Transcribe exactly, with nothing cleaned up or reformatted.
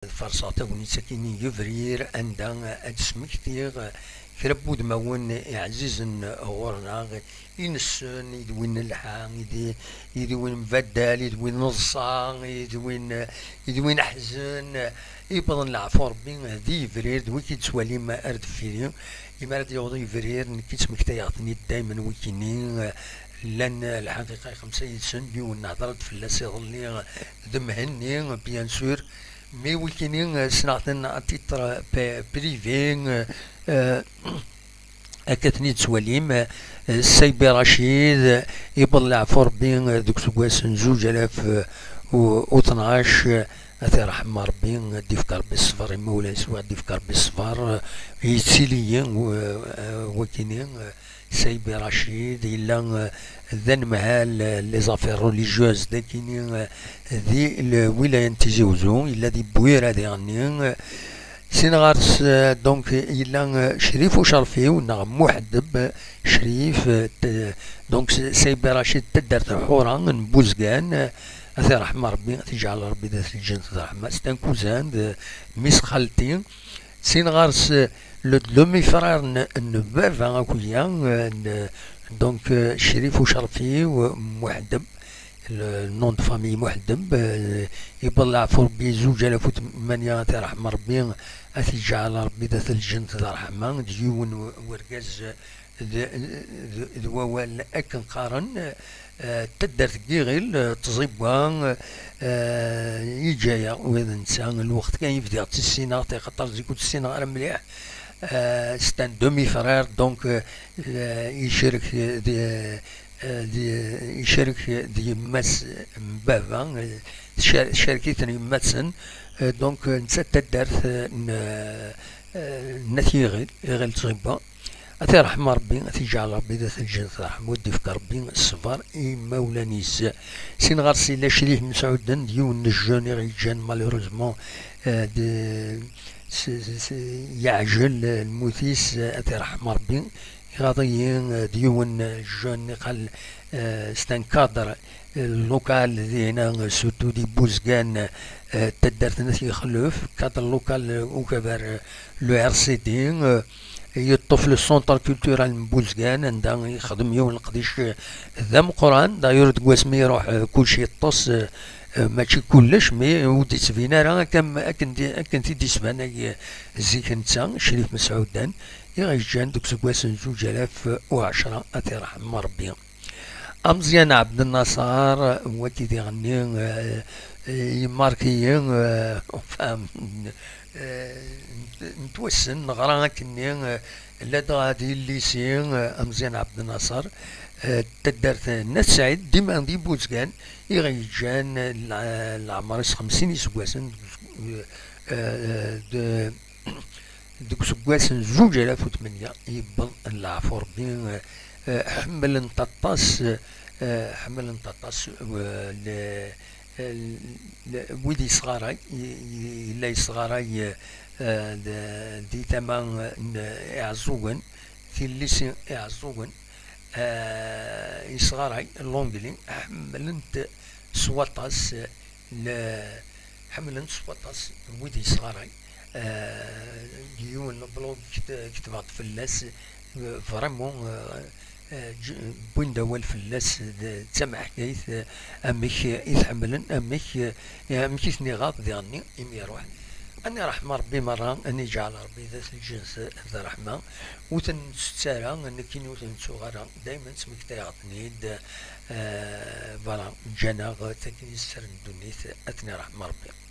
Ad farṣeɣ tagnit akkin n yebrir, anda ad d-smektiɣ kra n wudmawen iɛzizen ɣur-neɣ, i nessen, i d win nelḥa, i d, i d win nbaddal, i d win neḍsa, i d win, i d win ḥzen, iwweḍen leɛfu Rebbi di yebrir, d wi k-id-ttwalim ar deffir-i. Imi ara d-yaweḍ yebrir, nekk ttmektayeɣ-ten-id daymen wikini, llan lḥaqiqa ixemsa yid-sen, yiwen nehder-d fell-as iḍelli d Mhenni, bien sûr, mais wikini, euh, ssneɣ-ten à titre pe-, privé, euh, euh, akka ten-id-tettwalim, euh, Saybi Racid, euh, iwweḍ leɛfu Rebbi, euh, deg useggas n zuǧ alaf, euh, u, u tnac, euh, ad t-iṛḥem Rebbi, ad d-ifk Rebbi ṣṣber, imawlan-is, ad d-ifk Rebbi ṣṣber, euh, yettili-yi, euh, euh, wakini, euh, Saybi Racid, yella, euh, d anemhal, euh, les affaires religieuses, dakini, euh, di lwilaya n Tizi Uzzu, yella di Bwira diɣenni, euh, sin ɣer-s, euh, donc, yella, euh, Crif Ucerfiw, neɣ Muḥeddeb, euh, Crif, euh, t-, donc, s-, Saybi Racid, taddart Lḥura n Buzgan, euh, ad t-iṛḥem Rebbi, ad t-iǧɛel Rebbi d at lǧennet d ṛṛeḥma, c'est un cousin de Miss Xalti, sin ɣer-s, euh, le demi-frère n, n baba akuya, euh, n, donc, euh, Crif Ucerfiw, euh, Muḥeddeb, le nom de famille Muḥeddeb, euh, iwweḍ leɛfu Rebbi zuǧ alaf u tmanya, ad t-iṛḥem Rebbi, ad t-iǧɛel Rebbi d at lǧennet d ṛṛeḥma, d yiwen w-, wergaz d, d, d wawal akken qqaren, euh, taddart n Yiɣil, euh, Tẓibwa, euh, yeǧǧa-yaɣ ula d netta, lweqt kan i bdiɣ ttessineɣ-t, axaṭer zik ur tt-ssineɣ ara mliḥ. Euh, c'est un demi-frère, donc, euh, euh, icerk, euh, di, euh, di, icerk di yemma-s n baba, euh, tcer-, tcerk-iten yemma-tsen, euh, donc, euh, netta d taddart, euh, n, euh, n At Yiɣil, Yiɣil Tẓibwa. Ad t-iṛḥem Rebbi, ad t-iǧɛel Rebbi d at lǧennet d ṛṛeḥma, ad d-ifk Rebbi ṣṣber i yimawlan-is. Sin ɣer-s yella Crif Mesɛuden, d yiwen n jeune i ɣ-yeǧǧan malheureusement, euh, d, s-, s-, s-, yeɛjel, euh, lmut-is, euh, ad t-iṛḥem Rebbi. Iɣaḍ-iyi, euh, d yiwen, euh, jeune niqal, euh, c'est un cadre, euh, local dinna, euh, surtout di Buzgan, euh, taddart n At Yexlef, cadre local, euh, ukabar, euh, le R C D, euh, yeṭṭef le centre culturel n Buzgan, anda yexdem yiwen leqdic, euh, d ameqqran. D'ailleurs, deg wasmi iruḥ, euh, kulci yeṭṭes, euh, euh, mačči kullec, mais ur d-yettbin ara akken, akken di, akken t-id-yesban, euh, zik netta, Crif Mesɛuden, i ɣ-yeǧǧan deg useggas n zuǧ alaf u ɛecṛa, ad t-iṛḥem Rebbi. Ameẓyan Ɛebd Nnaṣer, wagi diɣenni, euh, euh, yemmark-iyi, euh, enfin, euh, n-, n-, nettwassen, neɣra akkenni, euh, ladɣa d yelli-s, euh, Ameẓyan Ɛebd Nnaṣer, euh, taddart n At Sɛid, dima di Buzgan, i ɣ-yeǧǧan, euh, le-, leɛmer-is xemsin iseggasen, euh, euh, de, deg useggas n zuǧ alaf u tmenya, yewweḍ leɛfu Rebbi, eh, eh, ḥemmlen-t aṭas, eh, ḥemmlen-t aṭas, eh, le-, le-, wid yesɣaray, y-, y-, yella yesɣaray, eh, d-, di tama n Iɛeẓẓugen, tillisin Iɛeẓẓugen, eh, yesɣaray l'anglais, ḥemmlen-t s waṭas, le-, ḥemmlen s waṭas wid yesɣaray. Eh, yiwen n blog kt-, ketbeɣ-d fell-as, eh, vraiment, eh, eh, ǧ-, wwin-d awal fell-as, d, d tameḥkayt, eh, amek i t-ḥemmlen, amek, eh, amek i ten-iɣaḍ diɣenni imi iruḥ. Ad nirḥem Rebbi merra, ad n-iǧɛel Rebbi d at lǧens d ṛṛeḥma, ur ten-nttett ara, nekkini ur ten-ttuɣ ara, daymen ttmektayeɣ-ten-id, eh, voilà, ǧǧan-aɣ takken i sser n ddunit, ad ten-iṛḥem Rebbi.